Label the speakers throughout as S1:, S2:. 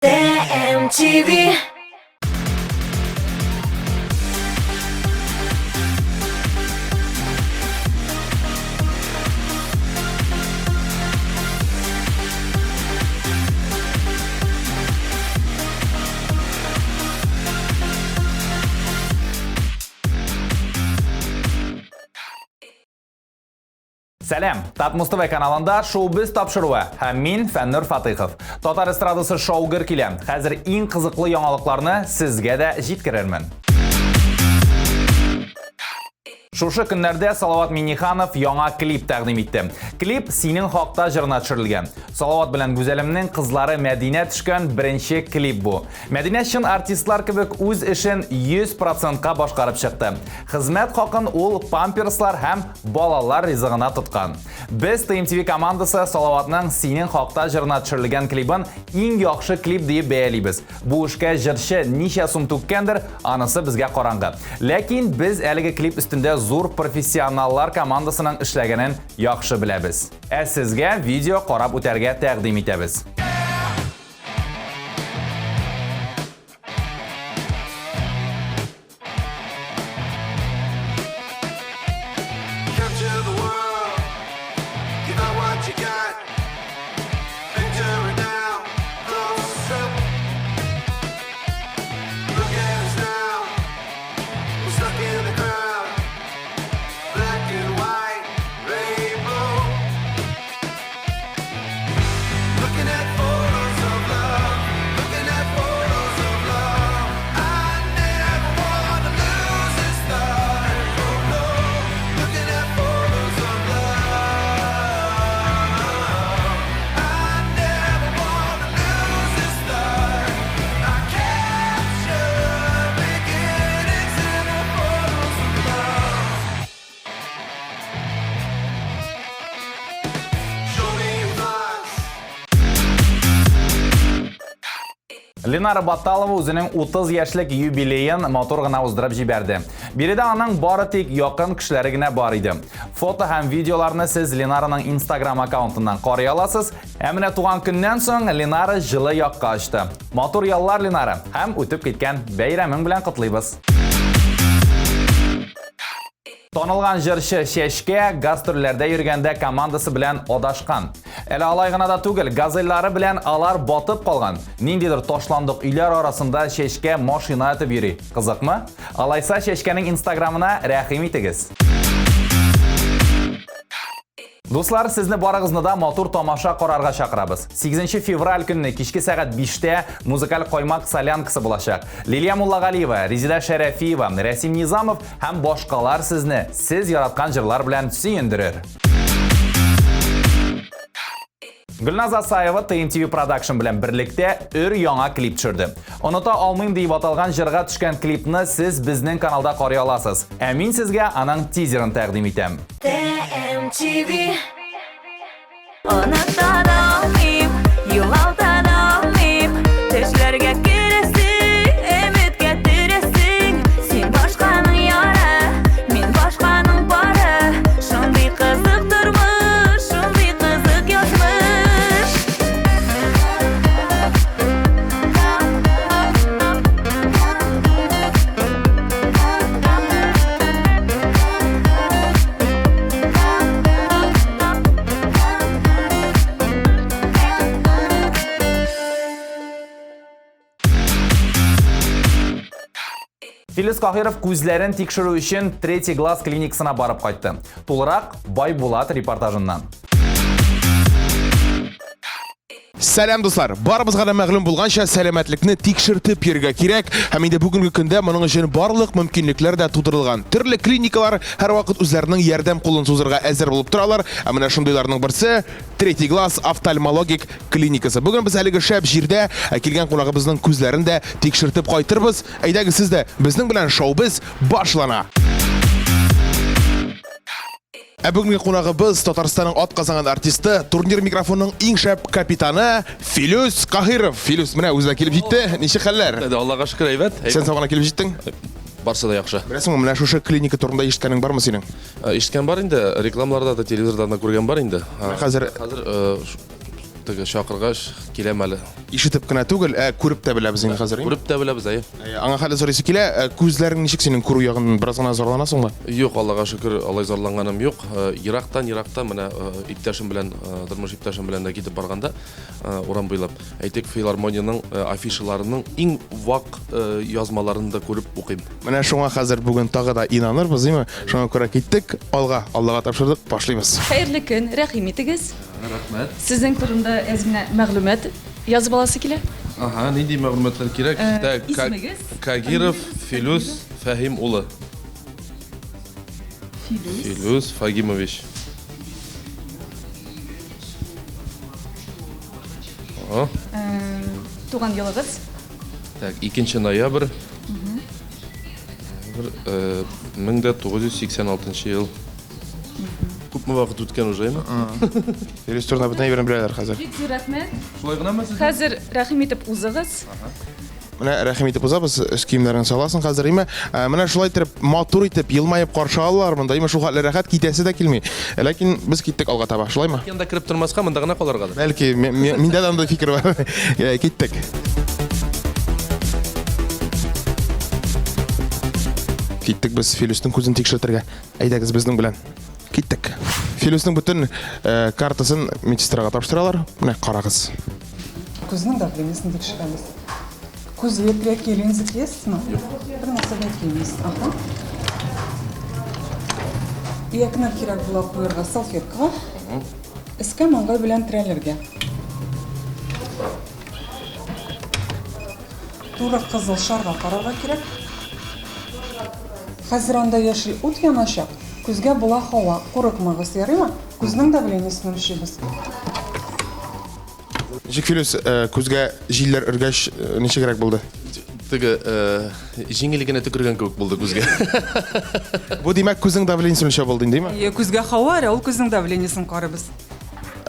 S1: TMTV.
S2: Сәлам! Татмус ТВ каналында Шоу-біз тапшыруы һәм мин Фәннур Фатыйхов. Татар эстрадасы шоу-гөр килә. Хәзер иң кызыклы яңалыкларны сезгә дә җиткерермен. Шушы көннәрдә Салават Минниханов яңа клип тәкъдим итте. Клип Синең хакта җырына төшерелгән. Салават белән Гүзәлемнең кызлары Мәдинә төшкән беренче клип бу. Мәдинә чын артистлар кебек үз эшен 100%-ка башкарып чыкты. Хезмәт хакын ул памперслар һәм балалар ризыгына тоткан. Без TMTV командасы Салаватның Синең хакта җырына төшерелгән клибын иң яхшы клип диеп бәялибез. Бу эшкә җырчы ничә сум түккәндер, анысы безгә караңгы. Ләкин без әлеге клип өстендә зур профессионаллар командасының эшләгәнен яхшы беләбез. Ә сезгә видео карап үтәргә тәкъдим итәбез. Ленара Баталова үзенең 30 яшьлек юбилеен матур гына уздырып җибәрде. Биредә аның бары тик якын кешеләре генә бар иде. Фото һәм видеоларны сез Ленараның Instagram аккаунтыннан карый аласыз. Ә менә туган көннән соң Ленара җылы якка очты. Матур яллар, Ленара, һәм үтеп киткән бәйрәмең белән котлыйбыз. Танылган җырчы Чәчкә гастрольләрдә йөргәндә командасы белән адашкан. Әле алай гына да түгел, газельлары белән алар батып калган. Ниндидер ташландык өйләр арасында Чәчкә машина этеп йөри. Кызыкмы? Алайса Чәчкәнең инстаграмына рәхим итегез. Дуслар, сезне барыгызны да матур тамаша карарга чакырабыз. 8 февраль көнне кичке сәгать 5-тә музыкаль каймак солянкасы булачак. Лилия Муллагалиева, Резеда Шәрәфиева, Рәсим Низамов һәм башкалар сезне сез яраткан җырлар белән сөендерер. Гөлназ Асаева TMTV Production белән берлектә өр яңа клип төшерде. Оныта алмыйм диеп аталган җырга төшкән клипны сез безнең каналда карый аласыз. Ә мин сезгә аның тизерын тәкъдим итәм.
S1: TMTV. Оныта да алмыйм, югалта да алмыйм. Төшләргә керәсең, өметкә төрәсең. Син башканың яры, мин башканың пары. Шундый кызык тормыш, шундый кызык язмыш.
S2: Филис Каһиров күзләрен тикшерү өчен Третий глаз клиникасына барып кайтты. Тулырак Байбулат репортажыннан.
S3: Сәлам, дуслар! Барыбызга да мәгълүм булганча, сәламәтлекне тикшертеп йөрергә кирәк. Һәм инде бүгенге көндә моның өчен барлык мөмкинлекләр дә тудырылган. Төрле клиникалар һәрвакыт үзләренең ярдәм кулын сузырга әзер булып торалар. Ә менә шундыйларның берсе Третий глаз офтальмологик клиникасы. Бүген без әлеге шәп җирдә ә килгән кунагыбызның күзләрен дә тикшертеп кайтырбыз. Әйдәгез сез дә безнең белән шоу-без башлана! Ә бүгенге кунагыбыз Татарстанның атказанган артисты, турнир микрофонның иң шәп капитаны Филүс Каһиров. Филүс, менә үзе дә килеп җитте. Ничек хәлләр?
S4: Аллага шөкер, әйбәт.
S3: Сен сау гына килеп җиттең?
S4: Барсы да яхшы.
S3: Беләсеңме, менә шушы клиника турында ишеткәнең бармы синең?
S4: Ишеткән бар инде, рекламаларда да, телевизордан да күргән бар инде.
S3: Хәзер
S4: хәзер Теге чакыргач, киләм әле.
S3: Ишетеп кенә түгел, ә күреп тә беләбез инде хәзер.
S4: Күреп тә беләбез, әйе.
S3: Аңа хәле сорыйсы килә, күзләрең ничек синең күрү ягыннан бераз гына зарланасыңмы?
S4: Юк, Аллага шөкер, алай зарланганым юк. Ерактан, ерактан менә иптәшем белән, тормыш иптәшем белән дә китеп барганда, урам буйлап, әйтик, филармониянең афишаларының иң вак язмаларын да күреп укыйм.
S3: Менә шуңа хәзер бүген тагы да инанырбыз, димме? Шуңа күрә киттек, алга, Аллага тапшырдык, башлыйбыз.
S5: Хәерле көн, рәхим итегез.
S4: Рәхмәт.
S5: Сезнең турында әз генә мәгълүмат язып аласы килә.
S4: Ага, нинди мәгълүматлар кирәк? Так,
S5: Исемегез?
S4: Кагиров Филүс Фәһим улы.
S5: Филүс.
S4: Филүс Фагимович. Ага.
S5: Туган елыгыз?
S4: Так, 2 ноябрь. Ноябрь, 1986 ел. Күпме вакыт үткән уже, әйме?
S3: Филүс турында бөтен әйберен беләләр хәзер.
S5: Бик зур рәхмәт.
S4: Шулай гынамы сезнең?
S5: Хәзер рәхим итеп узыгыз.
S3: Менә рәхим итеп узабыз, өс киемнәрен саласың хәзер, име? Ә, менә шулай итеп, матур итеп, елмаеп каршы алалар монда, име, шул хәтле рәхәт, китәсе дә килми. Ләкин без киттек алга таба, шулаймы?
S4: Янда кереп тормаска, монда гына калыргадыр.
S3: Бәлки, миндә дә андый фикер бар. Киттек. Киттек без Филүснең күзен тикшертергә. Әйдәгез безнең белән. Киттек. Филүснең бөтен э, картасын медсестрага тапшыралар. Менә карагыз.
S6: Күзнең давлениесен тикшерәбез. Күзлек яки линза киясезме? Юк. Бер нәрсә дә кимисез. Ага. Иякне кирәк була куярга салфеткага. Өскә маңгай белән терәлергә. Туры кызыл шарга карарга кирәк. Хәзер анда яшел ут яначак. Күзгә була һава. Курыкмагыз, ярыймы? Күзнең давлениесен үлчибез.
S3: Ничек, Филүс, э, күзгә җилләр өргәч, э, ничегрәк булды?
S4: Теге э, җиңел генә төкергән кебек булды күзгә.
S3: Бу димәк күзнең давлениесен үлчәү булды инде, димме?
S6: Әйе, күзгә һава өрә, ул күзнең давлениесен карыйбыз.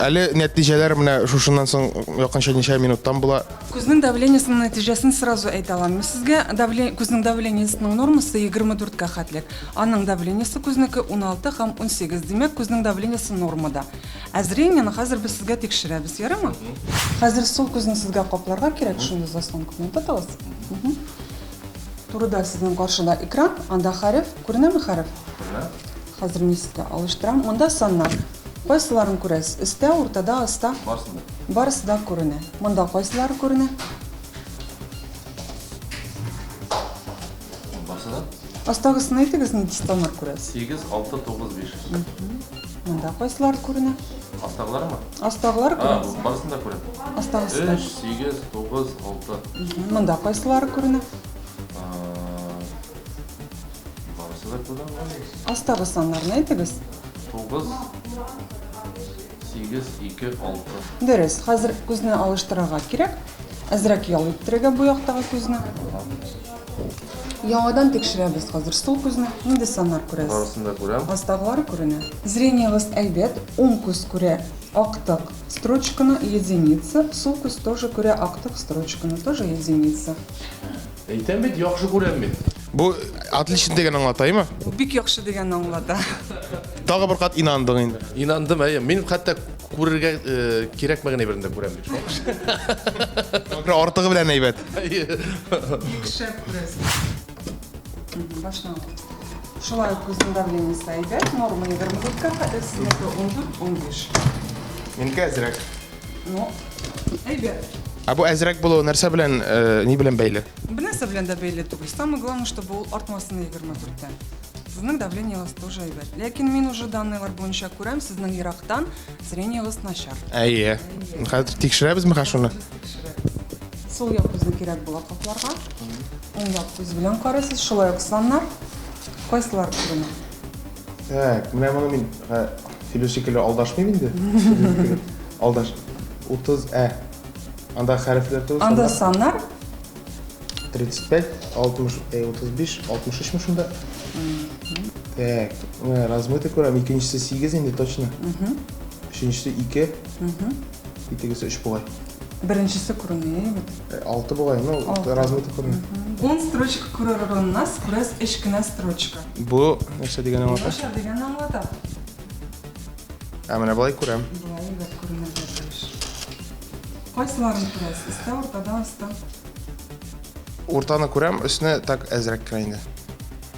S3: Әле нәтиҗәләр менә шушыннан соң якынча ничә минуттан була?
S6: Күзнең давлениесенең нәтиҗәсен сразу әйтә алам. Мин сезгә давле... күзнең давлениесенең нормасы 24 кә хәтлек. Аның давлениесе күзнеке 16 һәм 18. Димәк, күзнең давлениесе нормада. Ә зрениене хәзер без сезгә тикшерәбез, ярыймы? Хәзер сул күзне сезгә капларга кирәк, шундый заслонка белән тотыгыз. Турыда сезнең каршыда экран, анда хәреф. Күренәме хәреф? Күренә. Хәзер мин сезгә алыштырам. Монда саннар. Кайсыларын күрәсез? Өстә, уртада, аста?
S4: Барысы да.
S6: Барысы да күренә. Монда кайсылары күренә?
S4: Барысы да.
S6: Астагысын әйтегез, нинди саннар күрәсез?
S4: 8, 6, 9, 5.
S6: Монда кайсылар күренә?
S4: Астагылармы?
S6: Астагылар күренә.
S4: Барысын да күрәм.
S6: Астагысы да.
S4: 3, 8, 9, 6.
S6: Монда кайсылары күренә?
S4: Барысы да күренә.
S6: Астагы саннарны әйтегез.
S4: 9, 8, 2, 6.
S6: Дөрес. Хәзер күзне алыштырырга кирәк. Әзрәк ял иттерергә бу яктагы күзне. Яңадан тикшерәбез хәзер сул күзне. Нинди саннар күрәсез?
S4: Барысын да күрәм.
S6: Астагылары күренә. Зрениегыз әйбәт, уң күз күрә актык строчканы, единица, сул күз тоже күрә актык строчканы, тоже единица.
S4: Әйтәм бит, яхшы күрәм мин.
S3: Бу отлично дигән аңлата, әйме?
S6: Бу бик яхшы дигәнне аңлата.
S3: Тагы бер кат инандың инде.
S4: Инандым, әйе. Мин хәтта күрергә э, кирәкмәгән әйберне дә күрәм бит.
S3: Шуңа артыгы белән әйбәт.
S6: Бик шәп күрәсең. Башына. Шулай ук күзнең давлениесе әйбәт, норма 24-кә хәтта сезнеке 14-15.
S3: Минеке әзрәк.
S6: Ну, әйбәт.
S3: Ә бу әзрәк булуы нәрсә белән, э, ни белән бәйле?
S6: Бер нәрсә белән дә бәйле түгел. Самое главное, чтобы ул артмасын 24-тән. Сезнең давлениегыз тоже әйбәт. Ләкин мин уже данныйлар буенча күрәм, сезнең ерактан зрениегыз начар.
S3: Әйе. Хәзер тикшерәбезме хәзер шуны?
S6: Сул як күзне кирәк була капларга. Уң як күз белән карыйсыз, шулай ук саннар. Кайсылар күренә?
S3: Так, менә моны мин Филүс шикелле алдашмыйм инде. Алдаш. 30 ә. Анда хәрефләр түгел.
S6: Анда саннар.
S3: 35, 60, 35, 63 мы шунда? Так, менә размыты күрәм. Икенчесе 8 инде точно. Өченчесе 2. И тегесе 3 бугай.
S6: Беренчесе күренми бит.
S3: 6 бугай, ну, размыты күренми.
S6: Ун строчка күрер урынына күрәс өч кенә строчка.
S3: Бу нәрсә дигәнне аңлата?
S6: Начар дигәнне аңлата.
S3: Ә менә болай күрәм.
S6: Болай әйбәт күренергә тиеш. Кайсыларын күрәсез? Өстә, уртада, аста?
S3: Уртаны күрәм, өсне так әзрәк кенә инде.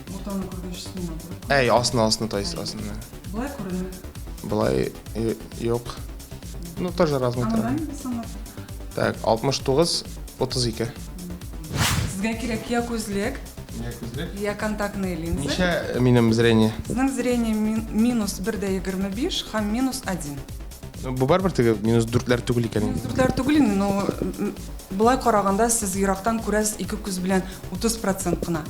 S6: Уртаны күргәч, өстен матур.
S3: Әй, астны, астны, то есть астны.
S6: Болай күренми.
S3: Болай юк. Ну, тоже размыто.
S6: Анда нинди саннар?
S3: Так, 69, 32.
S6: Сезгә кирәк я күзлек, я контактные линзы.
S3: Ничә минем зрение?
S6: Сезнең зрение минус 1,25 һәм минус 1.
S3: Бу барыбер теге минус дүртләр түгел икән инде.
S6: Дүртләр түгел инде, но болай караганда сез ерактан күрәсез ике күз белән 30 процент кына.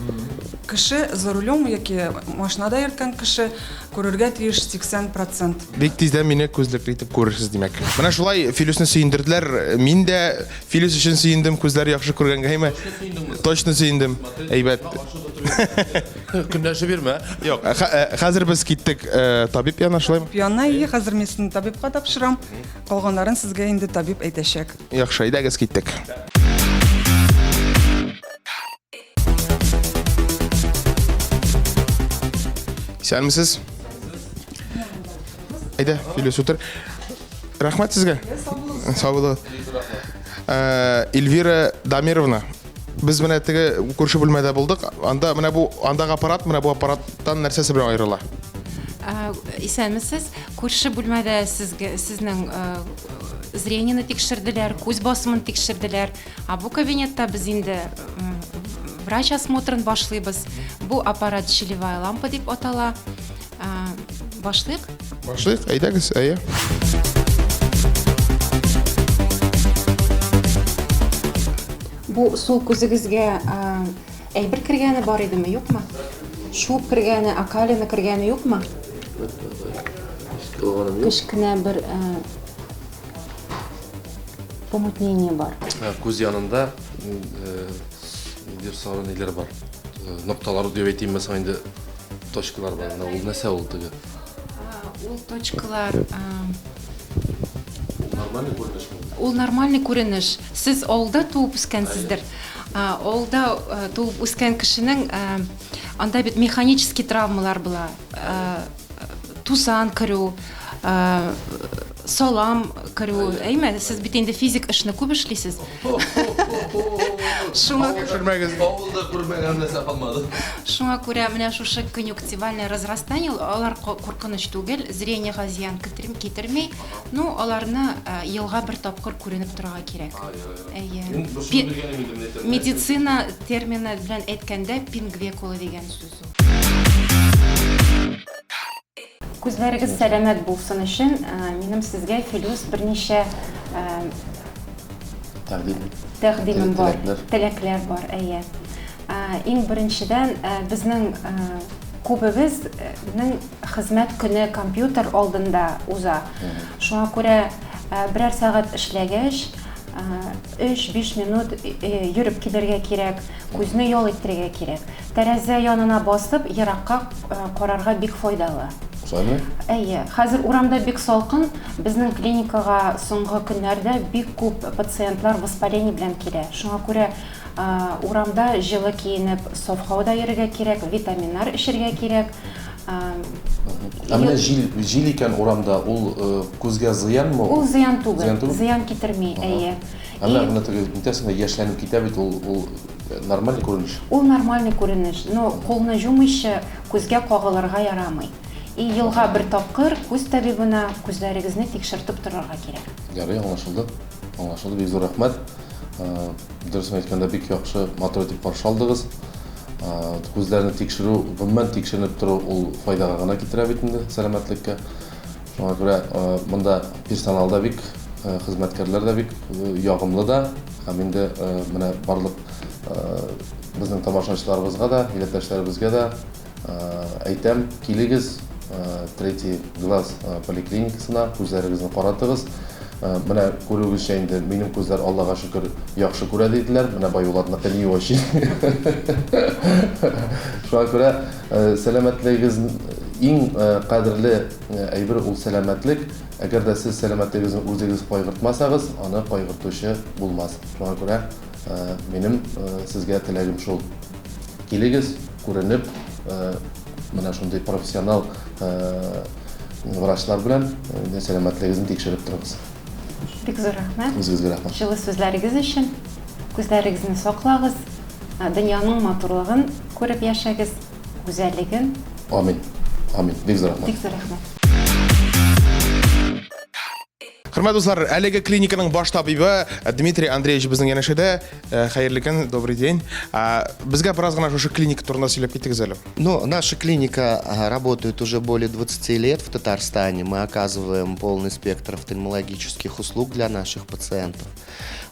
S6: Кеше за рулем яки машинада йөрткән кеше күрергә тиеш 80 процент.
S3: Бик тиздән мине күзлекле итеп күрерсез, димәк. Менә шулай Филүсне сөендерделәр. Мин дә Филүс өчен сөендем, күзләре яхшы күргәнгәме? Точно сөендем. Әйбәт.
S4: Көнләшеп йөрмә.
S3: Юк, хәзер без киттек табиб янына, шулаймы?
S6: Янына, ие, хәзер мин сезне табибка тапшырам. Калганнарын сезгә инде табиб әйтәчәк.
S3: Яхшы, әйдәгез киттек. Исәнмесез. Әйдә, Филүс, утыр. Рәхмәт сезгә. Сау булыгыз. Эльвира Дамировна, без менә теге күрше бүлмәдә булдык. Анда менә бу андагы аппарат менә бу аппараттан нәрсәсе белән аерыла?
S7: Исәнмесез. Күрше бүлмәдә сезгә сезнең зрениене тикшерделәр, күз басымын тикшерделәр. Ә бу кабинетта без инде врач осмотрын башлыйбыз. Бу аппарат щелевая лампа дип атала. Башлыйк?
S3: Башлыйк, әйдәгез, әйе.
S7: Бу сул күзегезгә әйбер кергәне бар идеме, юкмы? Шуып кергәне, окалина кергәне юкмы? Кечкенә бер помутнение бар.
S4: Күз янында ниндидер сары ниләр бар. Нокталар дип әйтимме соң инде, точкалар бар. Менә ул нәрсә ул теге?
S7: Ул точкалар
S4: Нормальный күренеш.
S7: Ул нормальный күренеш. Сез авылда туып үскәнсездер. Авылда туып үскән кешенең анда бит механический травмалар була. Тузан керү, салам керү, әйме? Сез бит инде физик эшне күп эшлисез. Шуңа
S3: Төшермәгез.
S4: Авылда күрмәгән нәрсә калмады.
S7: Шуңа күрә менә шушы конъюнктивальное разрастание, алар куркыныч түгел, зрениега зыян китерми. Ну, аларны елга бер тапкыр күренеп торырга кирәк. Әйе. Медицина термины белән әйткәндә, пингвекула дигән сүз ул. Күзләрегез сәламәт булсын өчен, минем сезгә, Филүс, берничә тәкъдимем бар, теләкләр бар, әйе. Иң беренчедән, безнең күбебезнең хезмәт көне компьютер алдында уза. Шуңа күрә берәр сәгать эшләгәч, 3-5 минут йөреп килергә кирәк, күзне ял иттерергә кирәк. Тәрәзә янына басып, еракка карарга бик файдалы.
S4: Шулаймы?
S7: Әйе. Хәзер урамда бик салкын. Безнең клиникага соңгы көннәрдә бик күп пациентлар воспаление белән килә. Шуңа күрә урамда җылы киенеп, саф һавада йөрергә кирәк, витаминнар эчәргә кирәк.
S4: Ә менә җил, җил икән урамда, ул күзгә зыянмы?
S7: Ул зыян түгел.
S4: Зыян түгел?
S7: Зыян китерми, әйе.
S4: Ә менә менә теге нитәсең дә яшьләнеп китә бит, ул ул нормальный күренеш.
S7: Ул нормальный күренеш, но кулны җумыйча күзгә кагылырга ярамый. И елга бер тапкыр күз табибына күзләрегезне тикшертеп торырга кирәк.
S4: Ярый, аңлашылды. Аңлашылды, бик зур рәхмәт. Дөресен әйткәндә, бик яхшы, матур итеп каршы алдыгыз. Күзләрне тикшерү, гомумән тикшеренеп тору ул файдага гына китерә бит инде сәламәтлеккә. Шуңа күрә монда персонал да бик, хезмәткәрләр дә бик ягымлы да. Һәм инде менә барлык безнең тамашачыларыбызга да, милләттәшләребезгә дә әйтәм, килегез Третий глаз поликлиникасына, күзләрегезне каратыгыз. Менә күрүегезчә инде, минем күзләр, Аллага шөкер, яхшы күрә диделәр. Менә Байбулатныкы не очень. Шуңа күрә сәламәтлегегез иң кадерле әйбер ул сәламәтлек. Әгәр дә сез сәламәтлегегезне үзегез кайгыртмасагыз, аны кайгыртучы булмас. Шуңа күрә минем сезгә теләгем шул. Килегез, күренеп, менә шундый профессионал врачлар белән сәламәтлегегезне тикшереп торыгыз.
S7: Бик зур рәхмәт.
S8: Үзегезгә рәхмәт.
S7: Җылы сүзләрегез өчен. Күзләрегезне саклагыз, дөньяның матурлыгын күреп яшәгез, гүзәллеген.
S8: Амин. Амин. Бик зур рәхмәт.
S7: Бик зур рәхмәт.
S3: Хөрмәтле дуслар, әлеге клиниканың баш табибы Дмитрий Андреевич безнең янәшәдә. Хәерле көн, добрый день. Безгә бераз гына шушы клиника турында сөйләп китегез әле.
S9: Ну, наша клиника работает уже более 20 лет в Татарстане. Мы оказываем полный спектр офтальмологических услуг для наших пациентов.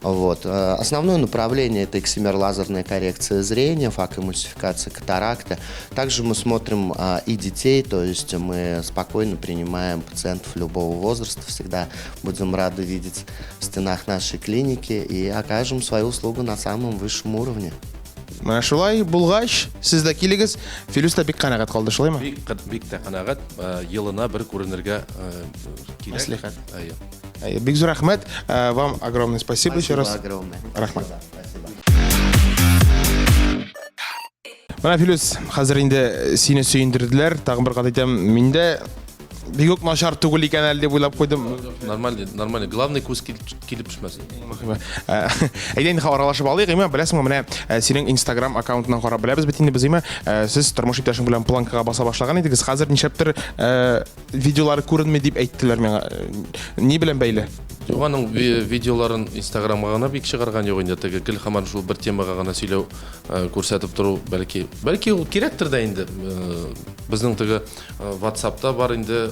S9: Вот. Основное направление – это эксимер-лазерная коррекция зрения, факоэмульсификация катаракты. Также мы смотрим и детей, то есть мы спокойно принимаем пациентов любого возраста, всегда будем рады видеть в стенах нашей клиники и окажем свою услугу на самом высшем уровне.
S3: Менә шулай булгач, сез дә килегез. Филүс тә бик канәгать калды, шулаймы?
S4: Бик, бик тә канәгать. Елына бер күренергә кирәк.
S3: Мәслихәт. Әйе. Бик зур рәхмәт. Вам огромное спасибо,
S9: спасибо
S3: еще раз.
S9: Огромное.
S3: Рәхмәт.
S9: Спасибо.
S3: Менә Филүс, хәзер инде сине сөендерделәр. Тагын бер кат әйтәм, мин дә бик үк начар түгел икән әле дип уйлап куйдым.
S4: Нормально, нормально. Главный күз килеп төшмәсен.
S3: Мөхиме. Әйдә инде аралашып алыйк, име? Беләсеңме, менә синең Instagram аккаунтыннан карап беләбез бит инде без, име? Сез тормыш иптәшең белән планкага баса башлаган идегез. Хәзер нишләптер видеолары күренми дип әйттеләр миңа. Ни белән бәйле?
S4: Юк, аның видеоларын Инстаграмга гына бик чыгарган юк инде. Теге гел һаман шул бер темага гына сөйләү, күрсәтеп тору, бәлки, бәлки ул кирәктер дә инде. Безнең теге WhatsAppта бар инде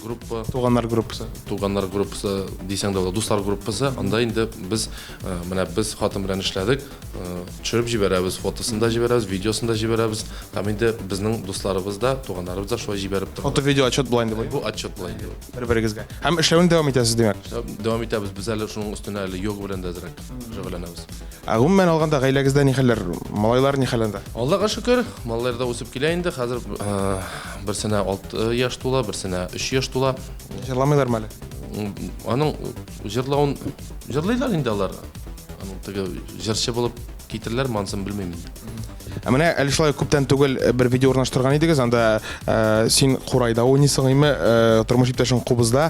S4: группа.
S3: Туганнар группасы.
S4: Туганнар группасы дисәң дә була, дуслар группасы. Анда инде без менә без хатын белән эшләдек. Төшереп җибәрәбез, фотосын да җибәрәбез, видеосын да җибәрәбез. Һәм инде безнең дусларыбыз да, туганнарыбыз да шулай җибәреп тора.
S3: Фото-видео отчет була инде бу.
S4: Бу отчет була инде.
S3: Бер-берегезгә. Һәм эшләвен дәвам итәсез, димәк.
S4: Дәвам итәбез. Без әле шуның өстенә әле йога белән дә әзрәк шөгыльләнәбез.
S3: Ә гомумән алганда гаиләгездә ни хәлләр? Малайлар ни хәл анда?
S4: Аллага шөкер, малайлар да үсеп килә инде. Хәзер берсенә 6 яшь тула, берсенә 3 яшь тула.
S3: Җырламыйлармы әле?
S4: Аның җырлавын җырлыйлар инде алар. Аның теге җырчы булып китерләр, монысын белмим инде.
S3: Ә менә әле шулай күптән түгел бер видео урнаштырган идегез, анда син курайда уйныйсың име, тормыш иптәшең кубызда.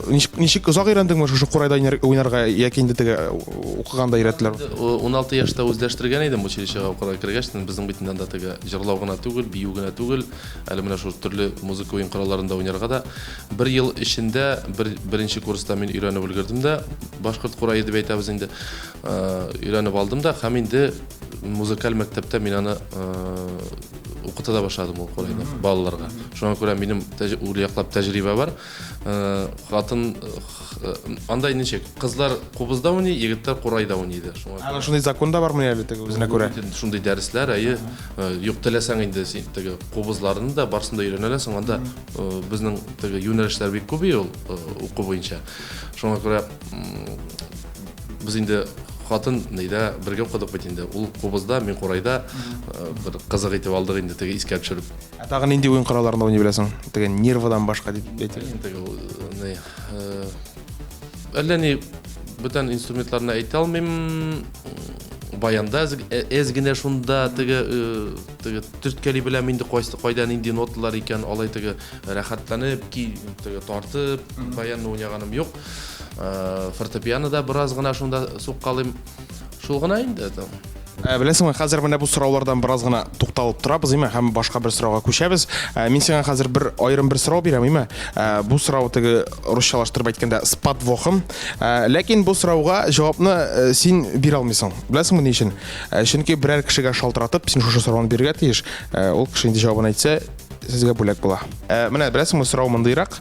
S3: Ничек, ничек озак өйрәндеңме шушы курайда уйнарга яки инде теге укыганда өйрәттеләр?
S4: 16 яшьтә үзләштергән идем училищега укырга кергәч, безнең бит инде анда теге җырлау гына түгел, бию генә түгел, әле менә шул төрле музыка уен коралларында уйнарга да. Бер ел эчендә бер беренче курста мин өйрәнеп өлгердем дә, башкорт курае дип әйтәбез инде, өйрәнеп алдым да һәм инде музыкаль мәктәптә мин аны укыта да башладым ул курайны балаларга. Шуңа күрә минем ул яклап тәҗрибә бар. Хатын анда ничек? Кызлар кубызда уйный, егетләр курайда уйный иде. Шуңа
S3: Ана шундый закон да бармы әле теге үзенә күрә?
S4: Шундый дәресләр, әйе, юк теләсәң инде син теге кубызларны да барсын да өйрәнә аласың. Анда безнең теге юнәлешләр бик күп ул уку буенча. Шуңа күрә без инде хатын нидә бергә укыдык бит инде. Ул кубызда, мин курайда бер кызык итеп алдык инде теге искә төшереп.
S3: Ә тагын нинди уен коралларында уйный беләсең? Теге нервадан башка дип әйтелә.
S4: Теге ни, әллә ни бүтән инструментларны әйтә алмыйм. Баянда әз генә шунда теге теге төрткәли беләм инде кайсы кайда нинди ноталар икән, алай теге рәхәтләнеп, ки теге тартып баянны уйнаганым юк. Фортепианода бераз гына шунда суккалыйм. Шул гына инде там.
S3: Беләсеңме, хәзер менә бу сораулардан бераз гына тукталып торабыз, име, һәм башка бер сорауга күчәбез. Мин сиңа хәзер бер аерым бер сорау бирәм, име. Бу сорау теге русчалаштырып әйткәндә с подвохом. Ләкин бу сорауга җавапны син бирә алмыйсың. Беләсеңме ни өчен? Чөнки берәр кешегә шалтыратып, син шушы сорауны бирергә тиеш. Ул кеше инде җавабын әйтсә, сезгә бүләк була. Менә беләсеңме, сорау мондыйрак.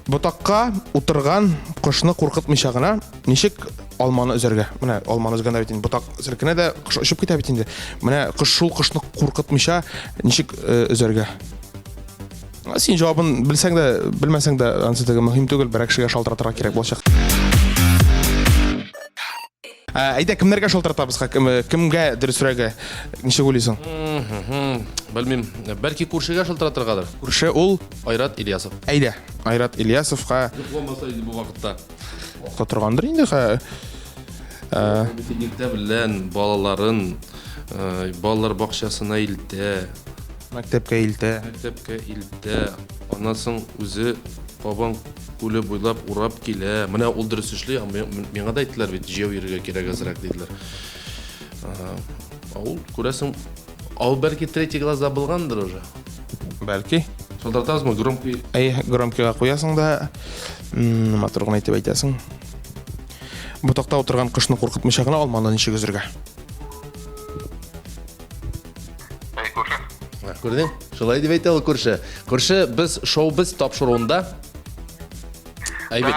S3: Ботакка утырган кошны куркытмыйча гына ничек алманы өзәргә? Менә алманы өзгәндә бит инде ботак селкенә дә кош очып китә бит инде. Менә кош шул кошны куркытмыйча ничек өзәргә? Син җавабын белсәң дә, белмәсәң дә, анысы теге мөһим түгел, берәр кешегә шалтыратырга кирәк булачак. Әйдә, кемнәргә шалтыратабыз? Кемгә дөресрәге? Ничек уйлыйсың?
S4: Белмим. Бәлки күршегә шалтыратыргадыр.
S3: Күрше ул
S4: Айрат Ильясов.
S3: Әйдә, Айрат Ильясовка.
S4: Йокламаса инде бу вакытта.
S3: Вакытта торгандыр инде, ха.
S4: Иртә белән балаларын балалар бакчасына илтә.
S3: Мәктәпкә илтә.
S4: Мәктәпкә илтә. Аннан соң үзе кабан күле буйлап урап килә. Менә ул дөрес эшли, миңа да әйттеләр бит, җәяү йөрергә кирәк әзрәк диделәр. Ул күрәсең, ул бәлки третий глазда булгандыр уже.
S3: Бәлки.
S4: Шалтыратабызмы громкий?
S3: Әй, громкийга куясың да, матур гына итеп әйтәсең. Ботакта утырган кошны куркытмыйча гына алманы ничек өзергә?
S4: Әй, күрше. Күрдең? Шулай дип әйтә ул күрше. Күрше, без шоу без тапшыруында. Әйбит.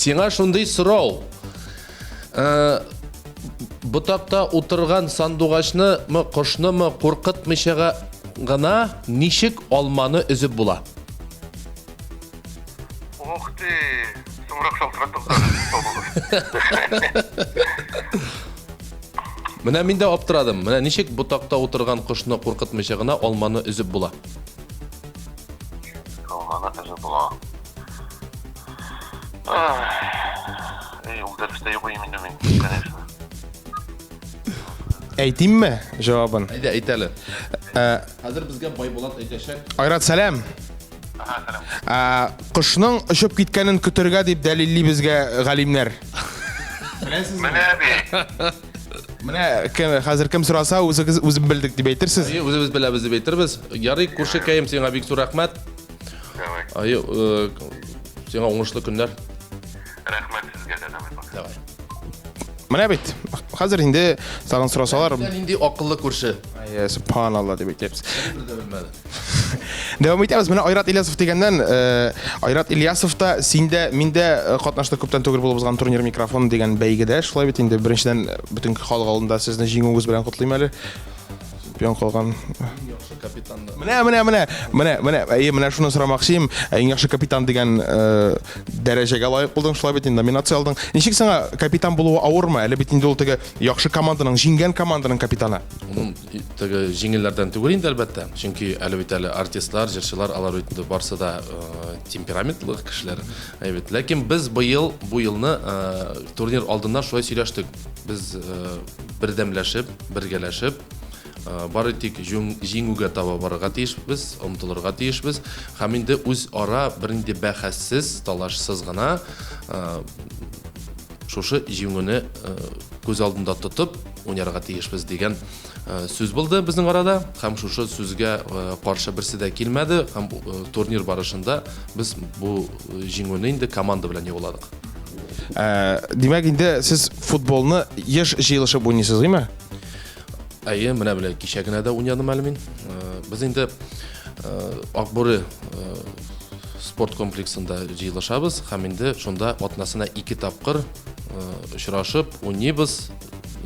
S4: Сиңа шундый сорау. Э, ботакта утырган сандугачны мы, кошны мы куркытмыйча гына ничек алманы өзеп була?
S10: Ух ты! Соңрак шалтыраттыгыз.
S4: Менә мин дә аптырадым. Менә ничек ботакта утырган кошны куркытмыйча гына алманы өзеп була?
S10: Алманы өзеп була. Эй, ул дәрестә юк идем инде мин, конечно.
S3: Әйтимме җавабын?
S4: Әйдә, әйт әле. Э, Хәзер безгә Байбулат әйтәчәк.
S3: Айрат, сәлам. Ә, кошның очып киткәнен көтергә дип дәлилли безгә галимнәр.
S10: Менә бит.
S3: Менә кем, хәзер кем сораса, үзегез үзем белдек дип әйтерсез.
S4: Әйе, үзебез беләбез дип әйтербез. Ярый, күршекәем, сиңа бик зур рәхмәт.
S10: Давай.
S4: Әйе, э, сиңа уңышлы көннәр.
S10: Рәхмәт сезгә дә, давай. пока.
S4: Давай.
S3: Менә бит. Хәзер инде тагын сорасалар,
S4: Менә нинди акыллы күрше.
S3: Әйе, субханалла дип әйтәбез.
S4: Бер дә белмәде.
S3: Дәвам итәбез. Менә Айрат Ильясов дигәннән, э, Айрат Ильясов та син дә, мин дә э, катнаштык күптән түгел булып узган турнир микрофон дигән бәйгедә. Шулай бит инде беренчедән э, бөтен халык алдында сезне җиңүегез белән котлыйм әле. Чемпион калган.
S4: Иң яхшы капитан да.
S3: Менә, менә, менә, менә, менә, әйе, менә шуны сорамакчы идем. Иң яхшы капитан дигән э, дәрәҗәгә лаек булдың, шулай бит инде номинация алдың. Ничек сиңа капитан булуы авырмы? Әле бит инде ул теге яхшы команданың, җиңгән команданың капитаны.
S4: Ну, теге җиңелләрдән түгел инде, әлбәттә. Чөнки әле бит әле артистлар, җырчылар, алар бит инде барсы да э, темпераментлы кешеләр. Әйе бит. Ләкин без быел, бу елны э, турнир алдыннан шулай сөйләштек. Без э, бердәмләшеп, бергәләшеп, бары тик җиңүгә таба барырга тиешбез, омтылырга тиешбез. Һәм инде үзара бернинди бәхәссез, талашсыз гына шушы җиңүне күз алдында тотып уйнарга тиешбез дигән сүз булды безнең арада. Һәм шушы сүзгә каршы берсе дә килмәде. Һәм турнир барышында без бу җиңүне инде команда белән яуладык.
S3: Димәк, инде сез футболны еш җыелышып уйныйсыз, димме?
S4: Әйе, менә менә кичә генә дә уйнадым әле мин. Без инде Акбүре спорт комплексында җыелышабыз һәм инде шунда атнасына ике тапкыр очрашып уйныйбыз.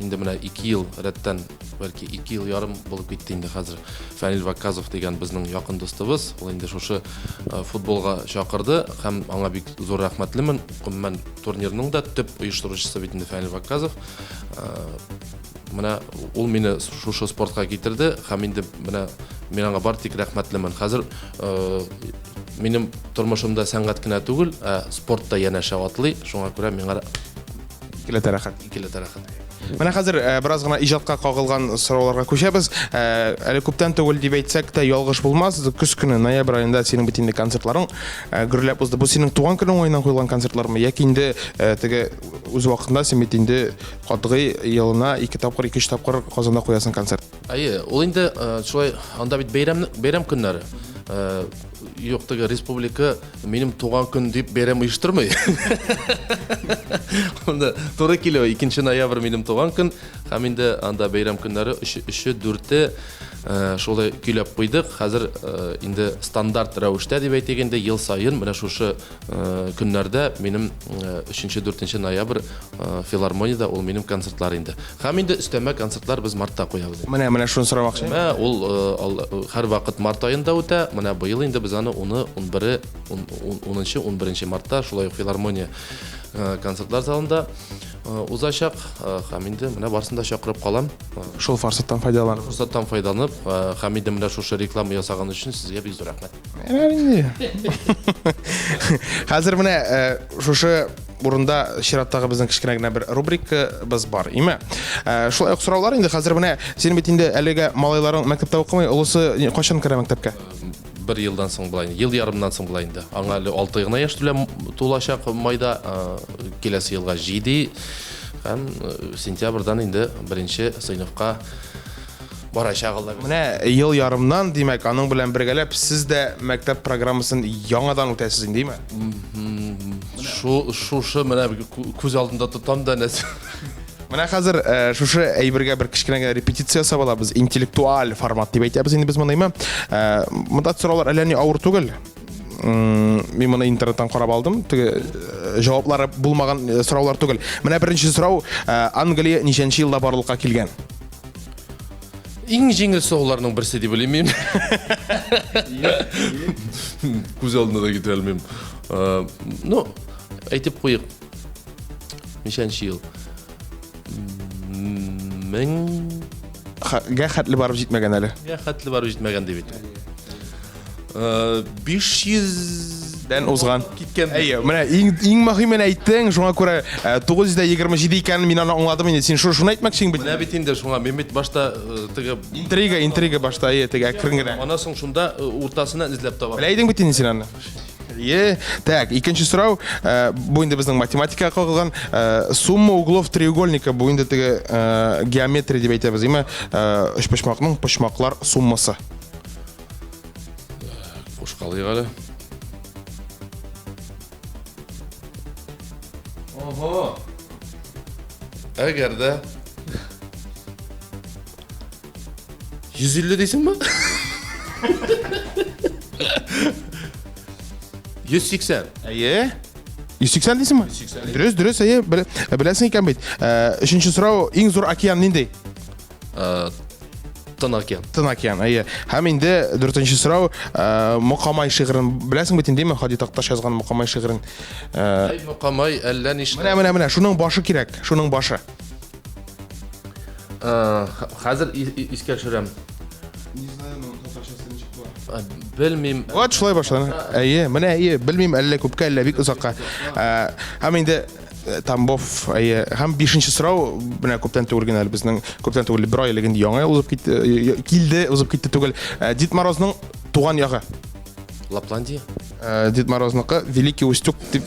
S4: Инде менә 2 ел рәттән, бәлки 2 ел ярым булып китте инде хәзер. Фәнил Вакказов дигән безнең якын дустыбыз, ул инде шушы футболга чакырды һәм аңа бик зур рәхмәтлемен. Гомумән, турнирның да төп оештыручысы бит инде Фәнил Вакказов. Менә ул мине шушы спортка китерде һәм инде менә мин аңа бар тик рәхмәтлемен. Хәзер минем тормышымда сәнгать кенә түгел, ә спорт та янәшә атлый. Шуңа күрә миңа
S3: икеләтә рәхәт.
S4: Икеләтә рәхәт.
S3: Менә хәзер бераз гына иҗатка кагылган сорауларга күчәбез. Әле күптән түгел дип әйтсәк тә ялгыш булмас. Көз көне, ноябрь аенда синең бит инде концертларың гөрләп узды. Бу синең туган көнең уңаеннан куелган концертлармы яки инде теге үз вакытында син бит инде Катгый елына ике тапкыр, ике-өч тапкыр Казанда куясың концерт.
S4: Әйе, ул инде э, шулай анда бит бәйрәм бәйрәм көннәре. Э, юк, теге республика минем туган көн дип бәйрәм оештырмый. Анда туры килә, 2 ноябрь минем туган көн һәм инде анда бәйрәм көннәре 3-е, 4-е э, шулай көйләп куйдык. Хәзер инде стандарт рәвештә дип әйтик инде ел саен менә шушы Э, көннәрдә минем 3-4 э, ноябрь э, филармониядә ул минем концертлар инде. Һәм инде өстәмә концертлар без мартта куябыз.
S3: Менә менә шуны сорамакчы.
S4: Менә ул һәрвакыт март аенда үтә. Менә быел инде без аны 10, 11, 10, 11 мартта шулай ук филармония концертлар залында узачак. Һәм инде менә барысын да чакырып калам.
S3: Шул форсаттан файдаланып.
S4: Форсаттан файдаланып, һәм инде менә шушы реклама ясаган өчен сезгә бик зур рәхмәт.
S3: Хәзер менә э, шушы урында чираттагы безнең кечкенә генә бер рубрикабыз бар, име? Э, шулай ук сораулар инде хәзер менә син бит инде әлегә малайларың мәктәптә укымый, олысы кайчан керә мәктәпкә?
S4: Бер елдан соң була инде, ел ярымнан соң була инде. Аңа әле 6 гына яшь түлә тулачак майда, киләсе елга 7 һәм сентябрьдан инде беренче сыйныфка барачак Алла бирсә.
S3: Менә ел ярымнан, димәк, аның белән бергәләп сез дә мәктәп программасын яңадан үтәсез инде, димме?
S4: Шу шушы менә күз алдында тотам да нәрсә.
S3: Менә хәзер э, шушы әйбергә бер кечкенә генә репетиция ясап алабыз. Интеллектуаль формат дип әйтәбез инде без моны, әйме? Э, монда сораулар әллә ни авыр түгел. Мин моны интернеттан карап алдым. Теге э, җаваплары булмаган э, сораулар түгел. Менә беренче сорау, э, Англия ничәнче елда барлыкка килгән?
S4: Иң җиңел сорауларның берсе дип уйлыйм мин. Күз алдына да китерә алмыйм. Э, ну, әйтеп куйык. Ничәнче ел? Мең
S3: Гә хәтле барып җитмәгән әле.
S4: Гә хәтле барып җитмәгән дип әйтә. 500
S3: дән узган.
S4: Киткән.
S3: Әйе, менә иң иң мөһимен әйттең, шуңа күрә 927 икәнен мин аны аңладым инде. Син шуны әйтмәкчең бит.
S4: Менә бит инде шуңа мин бит башта теге
S3: интрига, интрига башта, әйе, теге әкрен генә.
S4: Аннан соң шунда уртасыннан эзләп табам.
S3: Белә идең бит инде син аны. Е, так, икенче сорау, э, бу инде безнең математикага кагылган, э, сумма углов треугольника, бу инде теге э, геометрия дип әйтәбез, әйме, өчпочмакның почмаклар суммасы.
S4: Кушкалыйк әле. Ого. Әгәр дә 150 дисеңме? 180.
S3: Әйе. 180 дисеңме? 180. Дөрес, дөрес, әйе, беләсең икән бит. Э, өченче сорау, иң зур океан нинди?
S4: Э, Тын океан.
S3: Тын океан, әйе. Һәм инде дүртенче сорау, э, Мокамай шигырен беләсең бит инде, Һади Такташ язган Мокамай шигырен.
S4: Әй, Мокамай, әллә нишләп.
S3: Менә, менә, менә, шуның башы кирәк, шуның башы.
S4: Э, хәзер искә төшерәм.
S3: Не знаю, но татарчасы ничек
S4: була. Белмим.
S3: Вот шулай башлана. Әйе, менә әйе, белмим, әллә күпкә, әллә бик озакка. Э, һәм инде э, Тамбов, әйе. Һәм бишенче сорау, менә күптән түгел генә әле безнең, күптән түгел бер ай элек инде яңа ел узып китте, килде, узып китте түгел. Дед Морозның туган ягы.
S4: Лапландия.
S3: Дед Морозныкы Великий Устюг дип.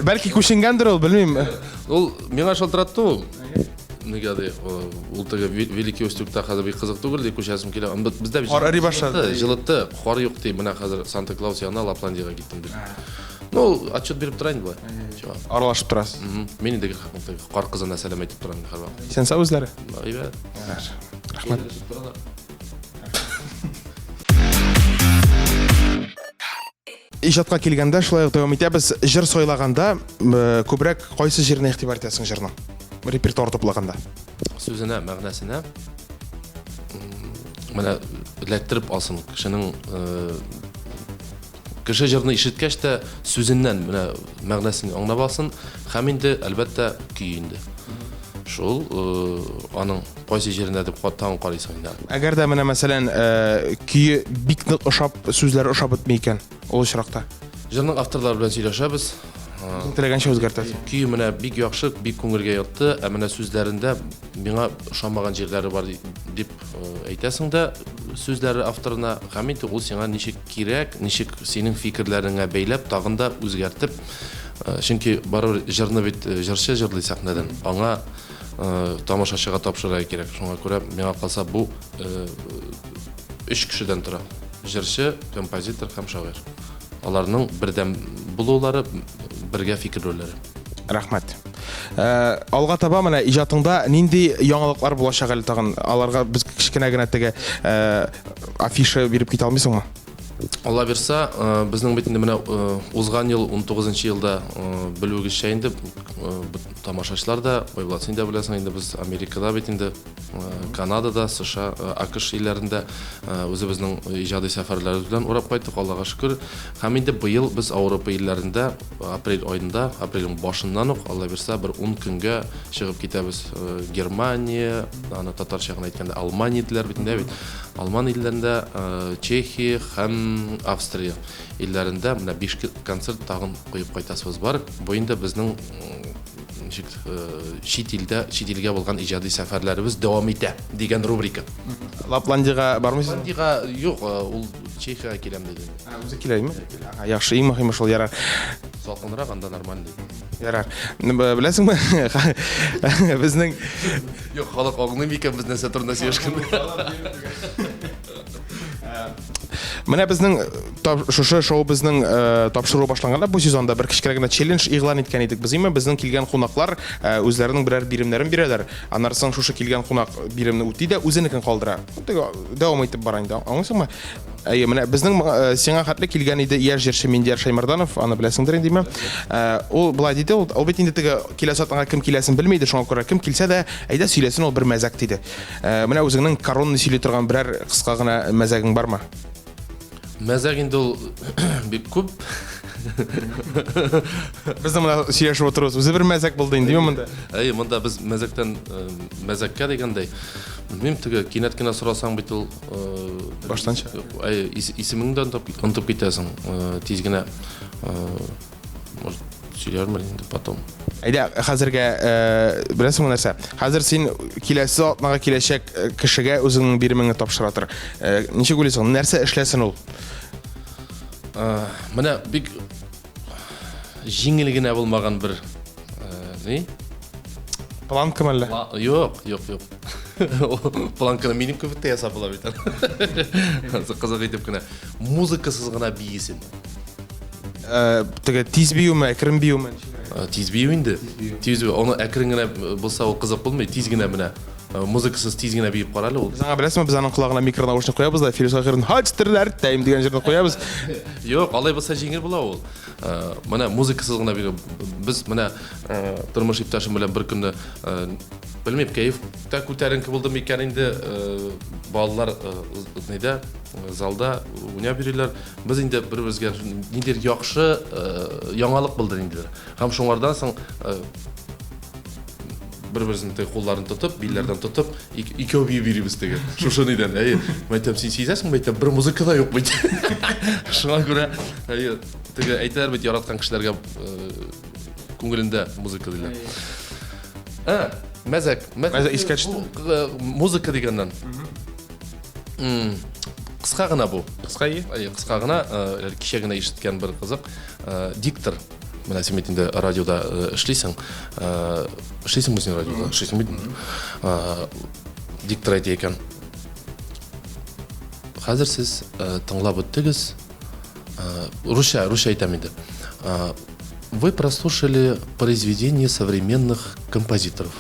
S3: Бәлки күченгәндер ул, белмим.
S4: Ул миңа шалтыратты ул. Нигә ди, ул теге Великий Устюгта хәзер бик кызык түгел ди, күчәсем килә. Бездә бит
S3: Кар эри башлады.
S4: Җылытты, кар юк ди. Менә хәзер Санта Клаус янына Лапландиягә киттем дип. Ну, отчет биреп тора инде болай.
S3: Аралашып торасыз.
S4: Мин инде кар кызына сәлам әйтеп торам һәрвакыт.
S3: Исән сау үзләре.
S4: Әйбәт.
S3: Рәхмәт. Иҗатка килгәндә шулай ук дәвам итәбез. Җыр сайлаганда э, күбрәк кайсы җиренә игътибар итәсең җырның? Репертуар туплаганда.
S4: Сүзенә, мәгънәсенә менә эләктереп алсын кешенең э, кеше җырны ишеткәч тә сүзеннән менә мәгънәсен аңлап алсын һәм инде әлбәттә көй инде. Шул э, аның кайсы җирендә дип тагын карыйсың инде.
S3: Әгәр дә менә мәсәлән, э, көе бик нык ошап, сүзләре ошап бетми икән, ул очракта.
S4: Җырның авторлары белән сөйләшәбез.
S3: Үзең теләгәнчә үзгәртәсең.
S4: Көе менә бик яхшы, бик күңелгә ятты, ә менә сүзләрендә миңа ошамаган җирләре бар дип э, әйтәсең дә сүзләре авторына һәм инде ул сиңа ничек кирәк, ничек синең фикерләреңә бәйләп тагын да үзгәртеп, э, чөнки барыбер җырны бит җырчы җырлый сәхнәдән, аңа Э, тамашачыга тапшырырга кирәк. Шуңа күрә миңа калса бу э, өч кешедән тора. Җырчы, композитор һәм шагыйрь. Аларның бердәм булулары, бергә фикерләүләре.
S3: Рәхмәт. Э, алга таба менә иҗатыңда нинди яңалыклар булачак әле тагын? Аларга без кечкенә генә теге афиша биреп китә алмыйсыңмы?
S4: Алла бирса, э, безнең бит инде менә э, узган ел 19 елда э, белүегезчә инде тамашачылар да, Байбулат, син дә беләсең инде без Америкада бит инде, Канадада, США, АКШ илләрендә үзебезнең иҗади сәфәрләребез белән урап кайттык, Аллага шөкер. Һәм инде быел без Ауропа илләрендә апрель аенда, апрельнең башыннан ук, Алла бирса, бер 10 көнгә чыгып китәбез. Германия, аны татарча гына әйткәндә Алмания диләр бит инде бит. Алман илләрендә, Чехия һәм Австрия илләрендә менә 5 концерт тагын куеп кайтасыбыз бар. Бу инде безнең ничек чит илдә, чит илгә булган иҗади сәфәрләребез дәвам итә дигән рубрика.
S3: Лапландиягә бармыйсыз?
S4: Лапландиягә юк, ул Чехиягә киләм диде.
S3: Ә, үзе килә, әйме? Ага, яхшы, иң мөһиме шул, ярар.
S4: Салкынрак анда нормально диде.
S3: Ярар. Беләсеңме, безнең
S4: Юк, халык аңлый микән без нәрсә турында сөйләшкәнне?
S3: Менә безнең шушы шоу безнең тапшыру башланганда бу сезонда бер кечкенә генә челлендж игълан иткән идек. Без именно безнең килгән кунаклар үзләренең берәр биремнәрен бирәләр. Аннары соң шушы килгән кунак биремне үти дә үзенекен калдыра. Теге дәвам итеп бара инде. Аңлыйсыңмы? Әйе, менә безнең сиңа хәтле килгән иде яшь җырчы Миндияр Шәймәрданов, аны беләсеңдер инде, димә. Ул болай диде, ул бит инде теге киләсе атнага кем киләсен белми иде, шуңа күрә кем килсә дә, әйдә сөйләсен ул бер мәзәк диде. Менә үзеңнең коронный сөйли торган берәр кыска гына мәзәгең бармы?
S4: Мәзәк инде ул бик күп.
S3: Безнең менә сөйләшеп утырабыз. Үзе бер мәзәк булды инде, монда.
S4: Әйе, монда без мәзәктән мәзәккә дигәндәй. Белмим, теге кинәт кенә сорасаң бит ул
S3: баштан чыга.
S4: Әйе, исемеңне дә онытып китәсең. Тиз генә может, сөйләрмен инде потом.
S3: Әйдә, хәзергә беләсеңме нәрсә? Хәзер син киләсе атнага киләчәк кешегә үзеңнең биремеңне тапшыра тор. Ничек уйлыйсың, нәрсә эшләсен ул?
S4: Менә бик җиңел генә булмаган бер ни?
S3: Планка мәллә?
S4: Юк, юк, юк. Планканы минем кебек тә ясап була бит. Кызык итеп кенә. Музыкасыз гына биесен.
S3: Теге тиз биюме, әкрен биюме?
S4: Тиз бию инде. Тиз бию. Аны әкрен генә булса ул кызык булмый. Тиз генә менә музыкасыз тиз генә биеп кара әле ул.
S3: Без аңа беләсеңме, без аның колагына микронаушник куябыз да, Филүс Каһирның Һаҗтерләр тәйм дигән җырны куябыз.
S4: Юк, алай булса җиңел була ул. Менә музыкасыз гына бию. Без менә тормыш иптәшем белән бер көнне белмим, кәеф тә күтәренке булды микән инде, балалар нидә, залда уйнап йөриләр. Без инде бер-беребезгә ниндидер яхшы яңалык булды ниндидер. Һәм шуңардан соң бер-беребезнең теге кулларын тотып, билләрдән тотып, икәү биеп йөрибез теге. Шушы нидән, әйе. Мин әйтәм, син сизәсеңме? Әйтәм, бер музыка да юк бит. Шуңа күрә, әйе, теге әйтәләр бит, яраткан кешеләргә күңелендә музыка диләр. Ә, мәзәк.
S3: Мәзәк искә төште.
S4: Музыка дигәннән. Кыска гына бу.
S3: Кыска и?
S4: Әйе, кыска гына, кичә генә ишеткән бер кызык. Диктор. Менә син бит инде радиода эшлисең. Эшлисеңме син радиода? Эшлисең бит. Диктор әйтә икән. Хәзер сез тыңлап үттегез. Русча, русча әйтәм инде. Вы прослушали произведение современных композиторов.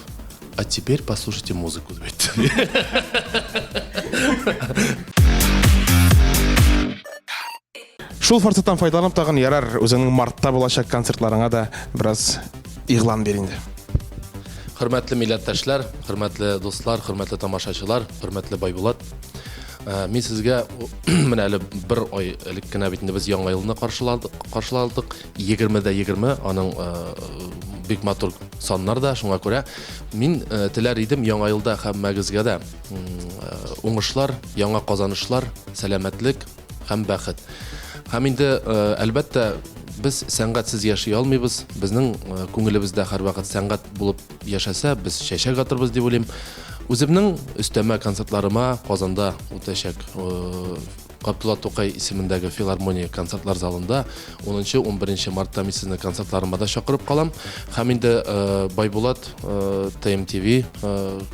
S4: А теперь послушайте музыку, дип
S3: Шул форсаттан файдаланып тагын ярар, үзеңнең мартта булачак концертларыңа да бераз игълан бир инде.
S4: Хөрмәтле милләттәшләр, хөрмәтле дуслар, хөрмәтле тамашачылар, хөрмәтле Байбулат. Мин сезгә менә әле бер ай элек кенә бит инде без Яңа елны каршыладык, каршыладык. 20 дә 20 аның бик матур саннар да, шуңа күрә мин теләр идем Яңа елда һәммәгезгә дә уңышлар, яңа казанышлар, сәламәтлек һәм бәхет. Һәм инде, әлбәттә, без сәнгатьсез яши алмыйбыз. Безнең күңелебездә һәрвакыт сәнгать булып яшәсә, без чәчәк атырбыз дип уйлыйм. Үземнең өстәмә концертларыма Казанда үтәчәк Габдулла Тукай исемендәге филармония концертлар залында 10-11 мартта мин сезне концертларыма да чакырып калам. Һәм инде Байбулат ТМТВ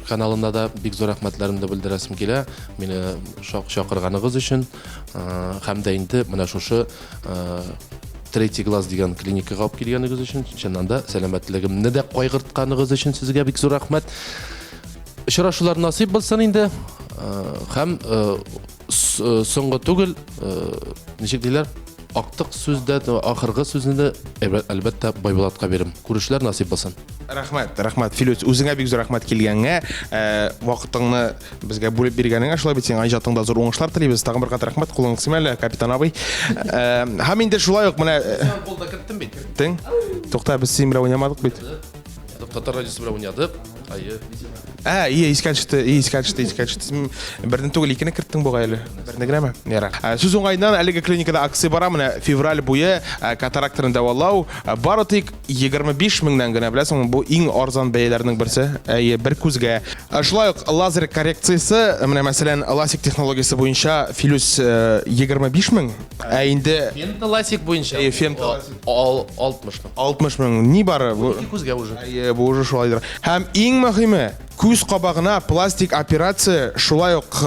S4: каналына да бик зур рәхмәтләремне белдерәсем килә. Мине чакырганыгыз өчен. Һәм дә инде менә шушы Третий глаз дигән клиникага алып килгәнегез өчен, чыннан да сәламәтлегемне дә кайгыртканыгыз өчен сезгә бик зур рәхмәт. Очрашулар насыйп булсын инде. Һәм соңгы түгел, ничек диләр, актык сүз дә, ахыргы сүзне дә, әлбәттә, Байбулатка бирәм. Күрешүләр насыйп булсын.
S3: Рәхмәт, рәхмәт, Филүс, үзеңә бик зур рәхмәт килгәнгә, вакытыңны безгә бүлеп биргәнеңә, шулай бит сиңа иҗатыңда зур уңышлар телибез. Тагын бер кат рәхмәт, кулыңны кысыйм әле, капитан абый. Һәм инде шулай ук менә
S4: Кул да керттем бит.
S3: Керттең? Тукта, без синең белән уйнамадык бит.
S4: Татар радиосы белән уйнадык. Әйе.
S3: Ә, ие, искә төште, ие, искә төште, искә төште. Берне түгел, икене керттең бугай әле. Берне генәме? Ярар. Ә, Сүз уңаеннан әлеге клиникада акция бара, менә февраль буе ә, катарактаны дәвалау ә, бары тик 25 меңнән генә, беләсеңме, бу иң арзан бәяләрнең берсе. Әйе, бер күзгә. Ә, Шулай ук лазер коррекциясе, менә мәсәлән, ласик технологиясе буенча Филүс 25 мең, ә инде
S4: Фемтоласик буенча.
S3: Әйе, фемтоласик.
S4: Ал 60 мең.
S3: 60 мең ни бары бу.
S4: Ике күзгә уже.
S3: Әйе, бу уже шулайдыр. Һәм иң мөһиме, күз кабагына пластик операция шулай ук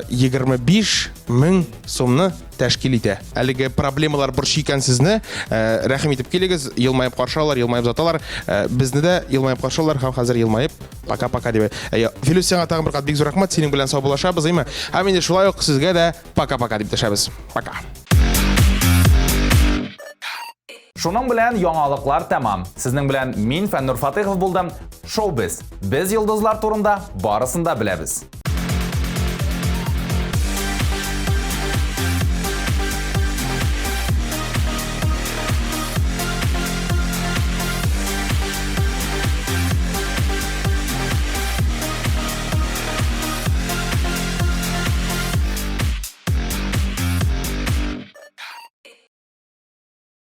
S3: 25 э, мең сумны тәшкил итә. Әлеге проблемалар борчый икән сезне, э, рәхим итеп килегез, елмаеп каршы алар, елмаеп заталар. Э, безне дә елмаеп каршы алар һәм хәзер елмаеп пока-пока дип. Әйе, Филүс, сиңа тагын бер кат бик зур рәхмәт, синең белән саубуллашабыз, әйме? Һәм инде шулай ук сезгә дә Пока-пока дип дәшәбез. Пока.
S2: Шуның белән яңалыклар тәмам. Сезнең белән мин Фәннур Фатыйхов булдым. Шоу-без. Без йолдызлар турында барысын да беләбез.